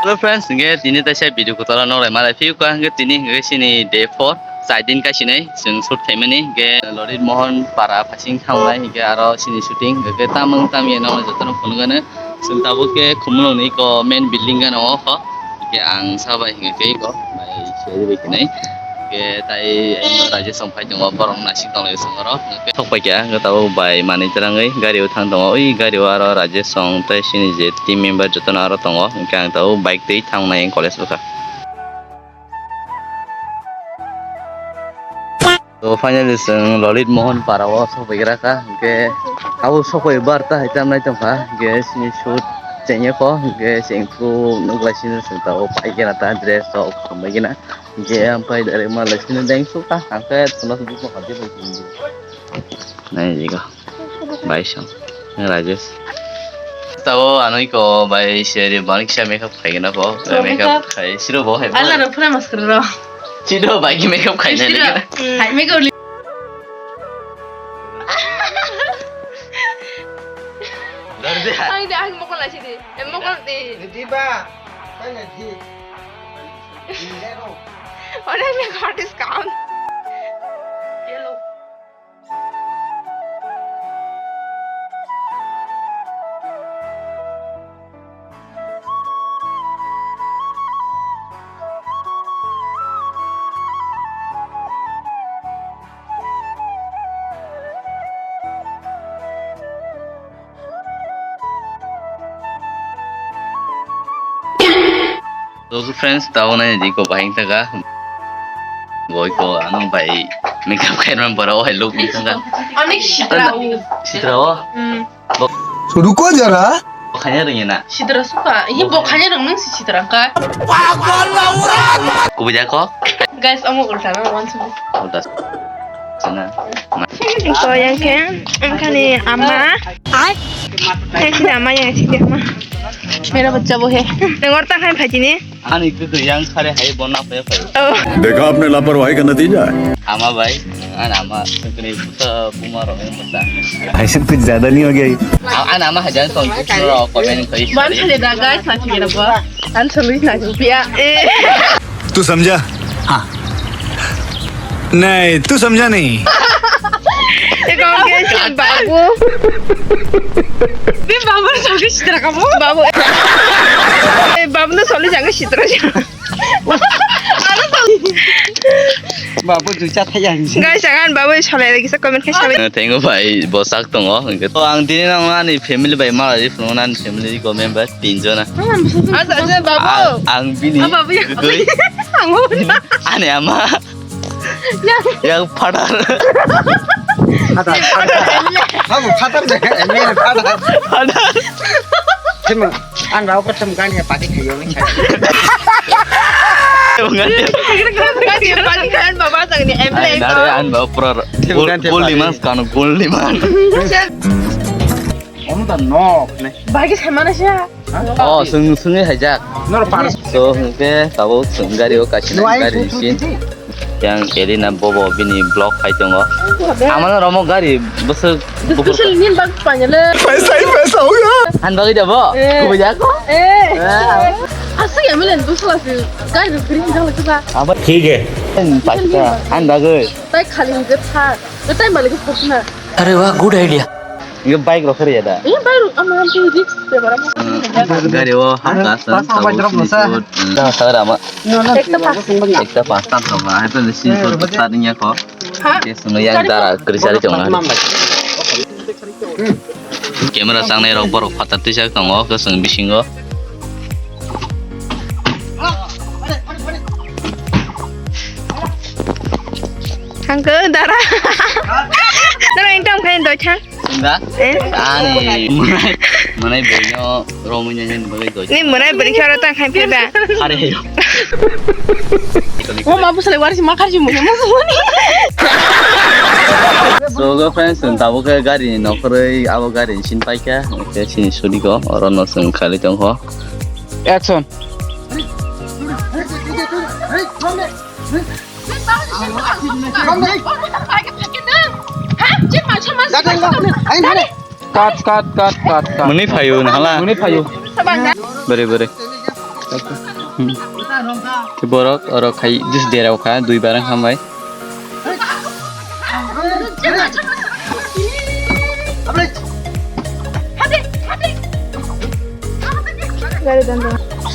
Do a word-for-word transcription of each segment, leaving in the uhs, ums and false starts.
Hello friends, hingke tini taisa video kotoro nonglai malai phiyuka, hingke tini hingke sini day four, chai din kaisinai chwng shoot khaimani, hingke Lolit Mohan para phasing thangnai, hingke aro sini shooting, hingke tamung tamya nonglai jotono phunukgano, chwng tabuk khe Khumulwng ni iko main building gana o kho, hingke ang sabai hingke iko bai seri bai khinai. Hingke tai ayang Rajesh song phai tongo, borok nasing tonglai song oro. Hingke sok pai kha, hingke tabuk bai manwi twrangwi gari o thang tongo. Ui gari o aro Rajesh song tei sini je team member jotono aro tongo. Hingke ang tabuk bike twi thangnai college bwkha. To finally chwng Lolit Mohan para o sok pai gra kha. Hingke abo sok pai bar ta hai tam nai tong kha. Hingke sini shoot chengye kho. Hingke chengkhu nukla sini chwng tabuk pai khe na ta dress rok hambai khe na. Hingke ang pai direct ma lai sini deng suk ta, ang khe thuno se bukung hadi bai sini. Nai jigo. Bai song. Nang Rajesh. Tabo ano iko bai seri banik sa makeup khai na ko. Oh, makeup makeup. Khai. Siro bo hai. Ala ro pura maskara ro. Siro bai ki makeup khai na. Siro. Hai makeup li- Dar de. Ang de ang mokol achi de. Em mokol de. Di ba. Sana di. Di zero. Ora me got is count. Yellow. So friends, tabo nai di ko bahing taga. Boi ko ano bai makeup khairman bora o hai look ni taga. Ani sitra u. Sitra o? Hmm. Ruko jara. Bo khanya ringena. Sitra suka. Ini bo khanya ring nang si sitra ka. Kubuja ko? Guys, amo ulta na wan su. Ulta. Sana. Ko yang ke, ang kani ama. Ai. Hai sini ama yang sini ama. Mera bachcha wo hai. Nang orta khai phai sini. Ani kwtwi yang khare hai bo na phai phai. Oh. देखा आपने लापरवाही का नतीजा है। Ama bai, ani ama kwtwi busa buma rok ni busa. ऐसे कुछ ज्यादा नहीं हो गया ये? Ani ama hajan song ro comment khai. Ban khale da guys, na chini ba. An sului na chupia. Eh. तू समझा? हाँ। नहीं, तू समझा नहीं। Eko ke babu. Bi babu soli sitra kamu? Babu. Eh, babu no soli jangan sitra. Babu juicha thaya hinsi. Guys, ang ani babu soli lagi sa comment khai sabai. Thank you bhai, bo sak tongo. To ang dini nang ani family bai mala di phungo ani family ko member tin jona. Acha, acha, babu. Ang bini. Ah, babu ya. Ani ama. Yang father. Father, father. Babu, father de, M L A father. Father. Cuma, an rau ko tem kan ya pati khayo ni. Pati kan baba sang ni M L A. Nare an baba pro. Gol, gol lima kan, gol lima. Ono da nok ne. Bagi sama na siya. Oh, sung sung hai jak. Nor par. So hingke tabuk sung gari o kaisa gari sin. Yang Elina bobo bini block khai tongo. Amano romo gari bwswk bukur. Special nin bag panyale. Paisa hi paisa hoga. Han bagwi jabo? Eh. Kubui jako? Eh. Ah. Asli ya milen dusla si gari green jang lagi ba. Aba. ठीक है। Paisa. Han bagwi. Tai khali hingke tha. Tai malik phokna. अरे वाह, good idea. Hingke bike rok khariya da? Eh, bike rok ama tu risk te bara. Gari o ha ka san sabo sini sud. Da sa rama. Ekta pas. Ekta pas ta rama. Hai to si sud ta niya ko. Ha? Ke sunu yang dara kri sari chong na. Camera sang nai rok borok phatar tisa tongo ke sung bisingo. Hangke dara. Dara intang khain doi thang. Sunda? Eh? Ani mwnai mwnai boino romwi nai nai bagwi doi. Ni mwnai bwrwi kharo tang khai phe ba. Are heyo. O ma busale wari si ma kharji muni. So go friends, tabuk gari ni nokhoroi abo gari ni sin paikha. Ke sini sudi go oro no sung khali tong kho. Action. Cut, cut, cut, cut, cut. Mwnwi phaio, nahala? Mwnwi phaio. Bwrwi, bwrwi. Hmm. Khe borok oro khai jis derao kha, dui bar wng kha bai.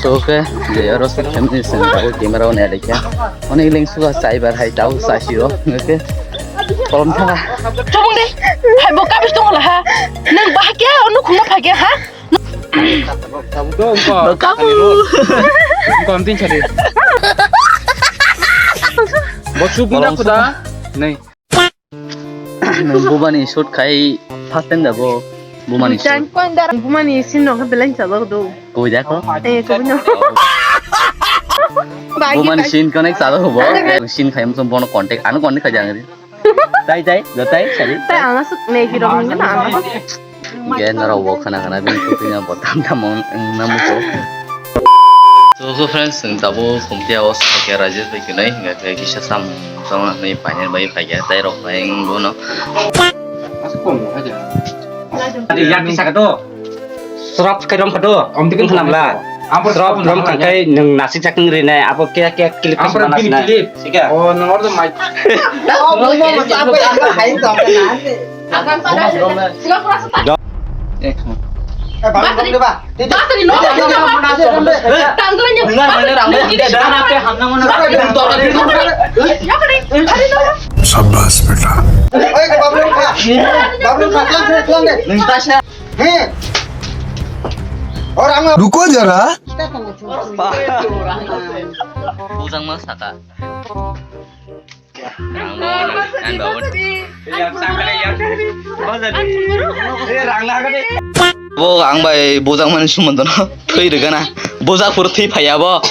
So khe je oro se khe ni seng tabuk camera on ya lekha. Onek leng suga chaibar hai tabuk chasio. Oke. Kolom thanga. Chomong de. Hai bo kabis tong la ha. Nang bahai khe onu khungna phai khe ha. Tabuk do, ungko. Kamu. Ungko amting chari. Bo chup munda kuda. Nei. Nung bumani shoot khai first time da bo bumani shoot. Bumani scene no belai chajak do. Koi jako? Eh, koi no. Bumani scene connect chajak bo. Scene khai mung bono contact, ano contact khai jang. Tai tai, do tai, sari. Tai ang asuk nei hirok nungna ang asuk. Ge norok bo khana khana bini kuthwina bo tam tam wng na muchung. So, so friends, chwng tabuk Khumthia o sakya Rajesh bai kwnwi, hingkha khe kisa samung tongna hinwi painani bai phaikha, tei rok bai wng bono. Adi yak kisa ka to. Srap khe rom kha to. Om dikin khnam la. Srap rom kha kai nwng nasik sak nwng rinai, abo khe khe clip khe sima nasinai. Sika. Oh, nang order mic. Oh, mo mo mo sa apa ya? Hai to apa na? Akan pada sila kurasa tak. Eh, baru dong deh, Pak. Tidak. Battery no. Tanggalnya. Dengar mana rambut tidak ada apa hamna mana. Ya kali. Hari no. Sabbas beta. Oi, Bablu kha. Bablu kha, tuang deh, tuang deh. Nung tasya. He. Orang. Ruko jara. Bujang ma saka. Bo ang bai bujang mani sumantono thwi rwgana. Bujak phuru thwi phaiya bo.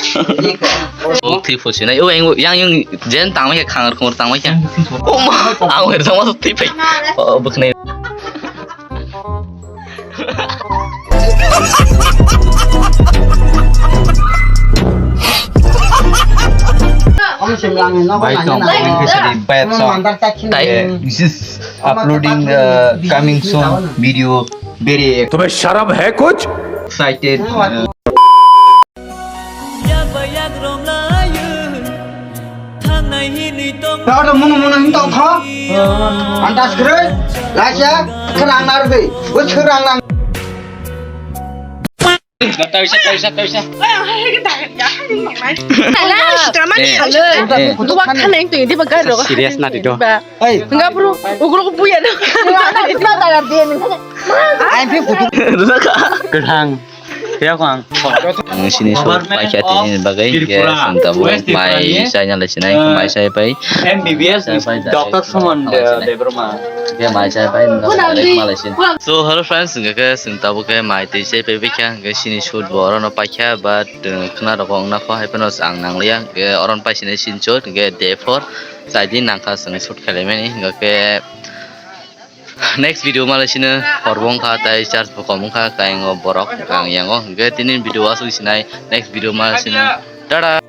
Bo thwi phusinai. O yang yang jen tangmai khe khangar khungar tangmai khe. O ma ang bai tangma thwi phai. O bwkhnai. Bai tong, bai sadi, bai song. Tai, this is uploading, uh, coming soon video. Very तुम्हें शर्म है कुछ? Excited. Yak bai yak romlaio, thangnai hinwi tong. Aro mono mono hin tong kho. Antas kre, laisa, khrang nar be, bo khrang nang. Taisa, taisa, taisa. Oi, ang hai hai ta ya, hai ni nang nai. Ala, sutra mani. Eh, eh. Gua kan yang tu, dia bagar ro. Serious na dito. Oi. Enggak, bro. Ugro ko puya na. Sutra ta dia ni. Ai phi kutu. Khrang. Kaya ko ang. Ang sini so paikha tini bagwi ke sung tabuk mai sai na lai sinai, mai sai pai. M B B S doctor Suman Debbarma. Ke mai sai pai na lai sinai. So hello friends, ke sung tabuk ke mai twi sai pai bikha, ke sini shoot bo oro no paikha, but khna rok ong na kho hai phano ang nang liya, ke oro no pai sinai sini shoot, ke day four sai din nang kha sung shoot khlai mani, ke Next video malai sino hor bo wngkha tei charge bo kom wngkha, kayang o borok ang yango. Hingke tini video asuk sinai, next video malai sino. Tata.